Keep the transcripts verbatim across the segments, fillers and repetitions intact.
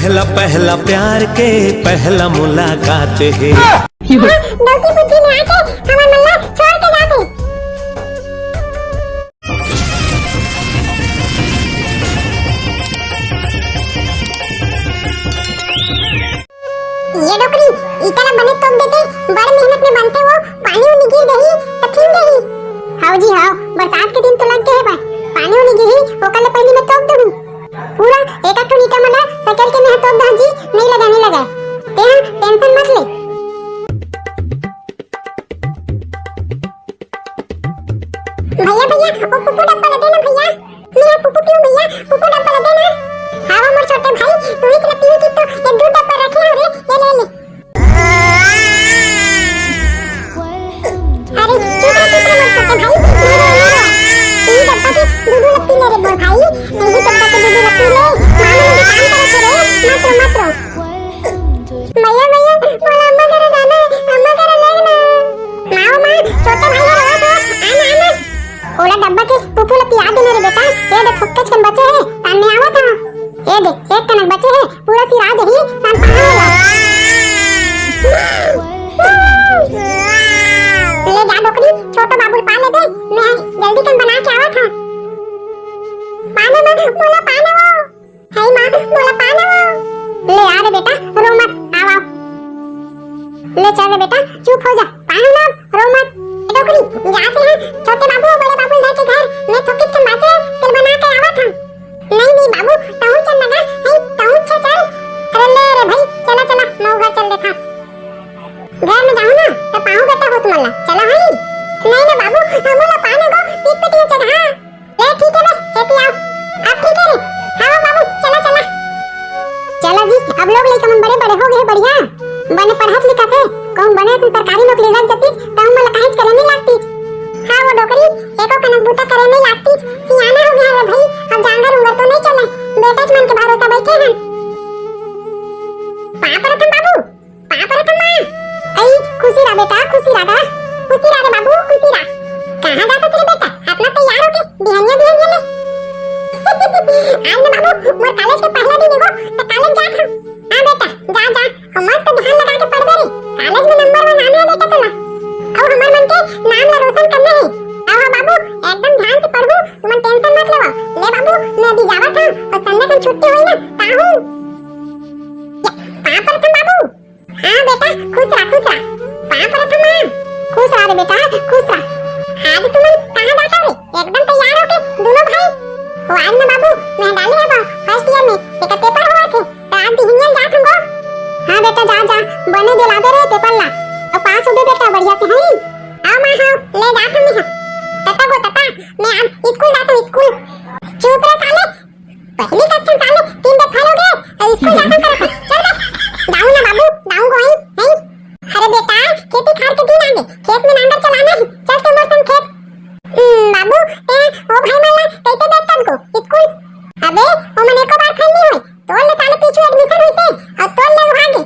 पहला पहला प्यार के पहला मुलाकात हे। डौकी बुद्धि में आके हमर मन ला छोड़ के जात हे। ये डोकरी, इटा ला बने तोप देते, बड़ मेहनत में बनथे वो, पानी उनी गिर गही, त फिन गही। हाव जी हाव, बरसात के दिन तो लग गए हे बा, पानी उनी गिरही, ओकर ले पहली मैं तोप दूँ। पूरा एक आठ ठो ईटा मन ला सकेल के मैं तोप दूँ जी, नहीं लगा, नहीं लगा। ते हाँ, tension मत ले। भैया, भैया, वो पुप्पू डब्बा ला दे ना भैया। मेरा पुप्पू पीऊँ भैया, पुप्पू डब्बा ला दे ना। हाँ, वो मोर छोटे भाई, तू ही ला पीऊँ की तो ये दो डब्बा रखे हो रे, ले, ले, ले। अरे, चुप रह, चुप रह, मोर छोटे भाई, ले, ले, ले। ये डब्बा के दो, दो ला पी ले रे मोर भाई, ये डब्बा के दो, दो ला पी ले। माँ मन भी काम करे थे रे, मत रो, मत रो। भैया, भैया, मोला अम्मा करा जाना हे, अम्मा करा ले ना। माँ, ओ माँ, छोटे भाई रोवत हे, आ ना, आ ना। ओला डब्बा के पुप्पू ला पिया देना रे बेटा, ये दे थोक्केच कन बचे हे, तान मैं आवत हँव। ये दे, एक कनक बचे हे, पूरा सिरा देही, तान पहा ओला। ले जा डोकरी, छोटो बाबू ला पा लेबे, मैं जल्दी कन बना के आवत हँव। पा ना माँ, मोला पा ना वो। हे माँ, मोला पा ना वो। ले आ रे बेटा, रो मत, आव, आव। ले चल रे बेटा, चुप हो जा, पाहूँ ना, रो मत। ए डोकरी, जात हे छोटे बाबू, बड़े बाबू ला के घर, मैं थोकिच कन बाचे, तेल बना के आवत हँव। नहीं, नहीं बाबू, तहूँ चल लगा, हे, तहूँ चल, चल। अरे ले रे भाई, चला, चला, मैं घर चल देता। घर में जाहूँ ना, त पाहूँ बेटा हो तुमन ला, चला हई। नहीं ना बाबू, हमू ला पा ना गो, पीट पीट के चढ़ा। ले ठीक हे बे, खेती आओ। अब ठीक हे रे। हाँ बाबू, चला, चला। चला जी, अब लोग लइका मन बड़े बड़े हो गए, बढ़िया। बने पढ़त लिखत हे, कहूँ बने असन सरकारी नौकरी लग जातीस, त हमन ला काहेच करे नहीं लागतीस। हाँ वो डोकरी, एको कनक बूता करे नहीं लागतीस, सियाना हो गया रे भाई, अब जांगर उंगर तो नहीं चले, बेटेच मन के भरोसा बैठे हन। पाँव परत हन बाबू, पाँव परत हन माँ। अई, खुशी रह बेटा, खुशी रह गा। खुशी रह रे बाबू, खुशी रह। कहाँ जात हस रे बेटा? अपना तैयार होके, बिहनिया, बिहनिया ले। आज ना बाबू, मोर कॉलेज के पहला दिन हे वो, त कॉलेज जात हँव। हाँ बेटा, जा, जा। अउ मस्त ध्यान लगा के पढ़बे रे। कॉलेज में नंबर वन आना हे बेटा तोला। अउ हमर मन के नाम ला रोशन करना हे। अउ हाँ बाबू, एकदम ध्यान से पढ़बू, तुमन tension मत लेवा। ले बाबू, मैं अभी जावत हँव, अउ संडे कन छुट्टी होही ना, त आहूँ। या, पाँव परत हन बाबू। हाँ बेटा, खुश रह, खुश रह। पाँव परत हन माँ। खुश रह रे बेटा, खुश रह। आज तुमन कहाँ जात हव रे? एकदम तैयार होके दोनों भाई। वो आज ना बाबू, मैं डाले हँव first year में, एकर paper होवत हे, त आज बिहनिया जात हँव गो। हाँ बेटा, जा, जा, बने दे लाबे रे paper ला। अउ पास होबे बेटा, बढ़िया से, हई? हाँ माँ, हाँ, ले जात हँव मैं, हाँ। तता गो, तता, मैं आज स्कूल जात हँव, स्कूल। चुप रे साले, पहली कक्षा साले तीन दे फेल हो गए, अउ स्कूल जाथन करत हे। चल बे, जाहूँ ना बाबू, जाहूँ गोई, हैं? अरे बेटा, खेती खार के दिन आगे, खेत में नांगर चलाना हे, चल तैं मोर संग खेत। हम्म, बाबू, तैं ओ भाई मन ला कइसे भेजथस गो स्कूल? अबे, ओमन एको बार फेल नहीं होय, तोर ले साले पीछू admission होइसे, अउ तोर ले भागे।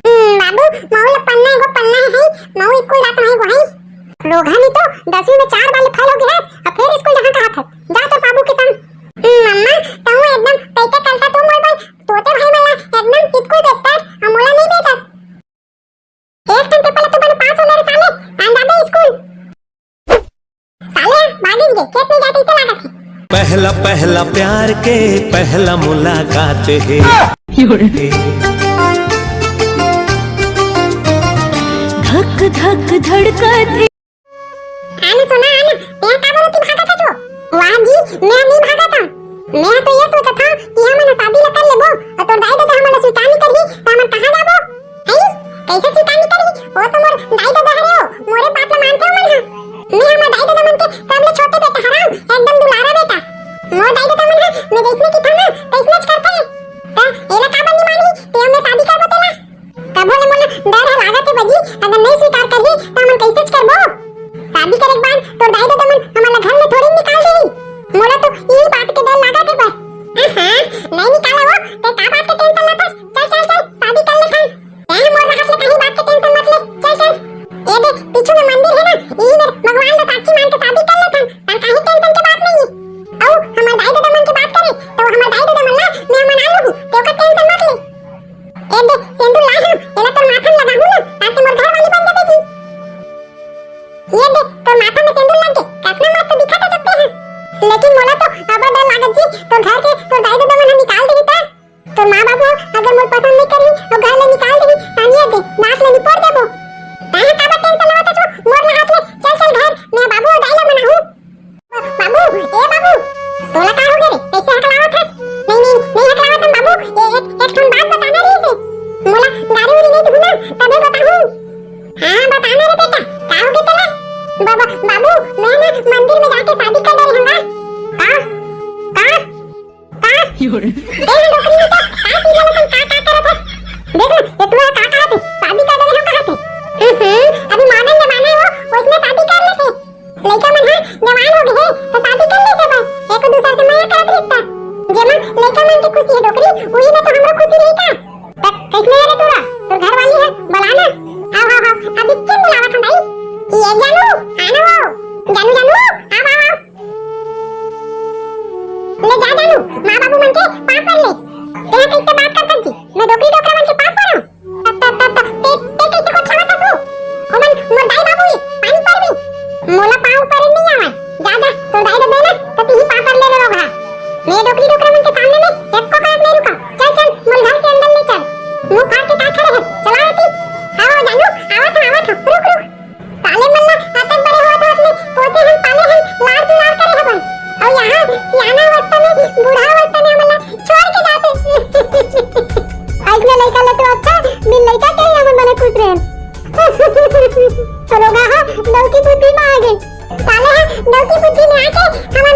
हम्म, बाबू, महू ला पढ़ना हे गो, पढ़ना हे, हैं? महू स्कूल जात हँव गो, हैं? रोगहा नहीं तो दसवीं में चार बार ले फेल हो गए हे, अब फिर स्कूल जाहूँ कहत हे। जा तोर बाबू के संग। हम्म, अम्मा, तहूँ एकदम कइसे करथस तू मोर बर, तोते भाई मन ला एकदम स्कूल भेजथस, अउ मोला नहीं भेजस। एक ठन paper ला तो बने पास हो ले रे साले, आ जाबे स्कूल। साले, भागिस गे, खेत नहीं जात हे, इसे लागत हे। पहला पहला प्यार के पहला मुलाकात हे। धक धक धड़कत हे। आने सोना, आने, तें काबर ओती भागत हस वो? वाह जी, मैं नहीं भागत हँव। मैं तो ये सोचत हँव कि हमन शादी ला कर लेबो, अउ तोर दाई ददा हमन ला स्वीकार नहीं करही, त हमन कहाँ जाबो? हैं? कइसे स्वीकार नहीं करही? वो तो मोर दाई ददा हरे हो, मोरे बात ला मानथे ओमन ह। मैं हमर दाई ददा मन के सबले छोटे बेटा हरँव, एकदम दुलारा बेटा। मोर दाई ददा मन ह मैं जइसने कहिथँव ना, तइसनेच करथे। त एला काबर नहीं मानही? तें हमन शादी करबो तेला। तभो ले मोला डर ह लागत हे बजी, अगर नहीं स्वीकार करही त हमन कइसेच करबो। शादी करे के बाद तोर दाई ददा मन हमर कर डरे हंगा। का? का? का? देख ना डोकरी, ये तो का सीरियल अपन का, का करत है? देख ना, ये तू का कहत है? शादी कर डरे हम कहत है। हम्म, अभी मॉडर्न जमाना है वो, उसमें शादी कर लेते। लइका मन ह जवान हो गए हैं, तो शादी कर लेते बस। एक दूसरे से मया करत रिश्ता। जेमा लइका मन के खुशी है डोकरी, वही में तो हमरो खुशी रही का? त कैसने है रे तोरा? तोर घर वाली है, बुला ना। आओ, आओ, आओ, अभी चिन बुलावत हम भाई। ये जानू, आना वो। जानू, जानू, आओ, आओ, आओ। ले जा जानू, माँ बाबू मन के पाँव पर ले। तेरा कैसे बात करता जी? मैं डोकरी डोकरा मन के पाँव पर हूँ। त, त, त, त, ते, ते कैसे को छावा तसू? ओमन मोर दाई बाबू ही, पानी पर भी। मोला पाँव पर नहीं आवे। जा, जा, तो दाई दबे ना, तो तीही पाँव पर ले लो घा। मैं डोकरी डोकरा मन के सामने में एक को करत नहीं रुका। चल, चल, मोर घर के अंदर ले चल। मुंह फाड़ के का खड़े है? चला आती। हाँ, जानू, आवत हूँ, आवत हूँ। रुक, रुक। साले मन ला अतक बड़े होत होत ले पोसे हन, पाले हन, लाड़ दुलार करे हवन। अउ यहाँ सियाना अवस्था में, बूढ़ा अवस्था में हमन ला छोड़ के जाते। अइसने लइका ले तो अच्छा, बिन लइका के ही हमन बने खुश रहेन। रोगा हा डौकी बुद्धि में आ गई। साले हा डौकी बुद्धि में आके हमर